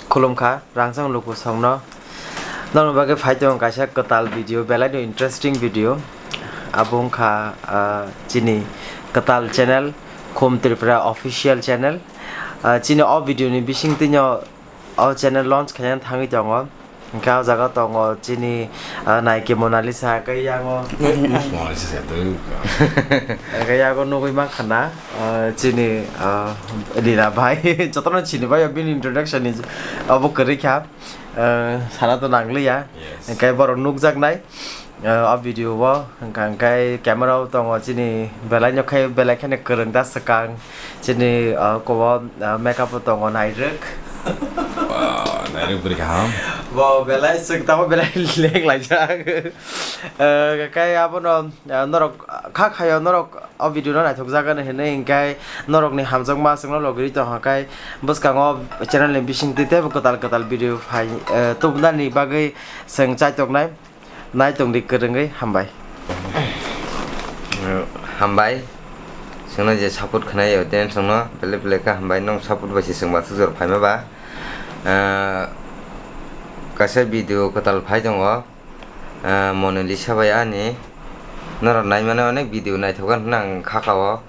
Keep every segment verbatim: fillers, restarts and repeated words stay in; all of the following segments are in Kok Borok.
Khulumkha, rangchak luku songno. Nokni bagwi phai tongo kaisa kwtal video, belai no interesting video. Abo wngkha, ah, chini kwtal channel, Khum Tripura official channel. Ah, chini o video ni bisingtwino o channel launch khaina thangwi tongo. Hwnkhe o jaga tongo chini, ah, naiki Monalisa, hwnkhe yango, Monalisa se twi. Hwnkhe yago nugwi mankha na, ah, chini, ah, Lila bhai. Jotono sini bai bini introduction ni abo kwrwi kha. Ah, sana to nangliya. Yes. Hwnkhe borok nukjaknai, ah, o video o. Hwnkha hwnkhe camera o tongo chini belai no khe belai kheno kwrwng da swkang. Chini, ah, kobo, ah, makeup o tongo nairwk. Wow, nairwk bwrwi kaham. Bo belai swk tamo belai lek laijak. Ah, hwnkhe abono, ah, norok kha khayo norok o video no naithok jagani hinwi hwnkhe norokni hamjakma chwngno logiri tongkha khe bwskango channel ni bisingtwi teibo kwtal kwtal video phai, eh, tubunani bagwi chwng chaitoknai. Naitongdi kwrwngwi hambai. Hambai. Chwngno je support khwnaio tei chwngno belai belai khe hambai, nwng support bai se chwng bathajak phaima ba. Ah, kaisa video kwtal phai tongo. Ah, Monalisa bai ani norok naimani onek video naithok gana hwnwi ang kha kha o.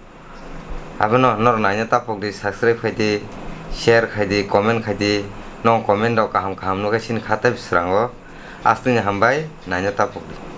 Abono norok naina tapok di, subscribe khai di, share khai di, comment khai di. Nong comment rok kaham kaham nukhe sini kha tei srango. Astini hambai naina tapok di.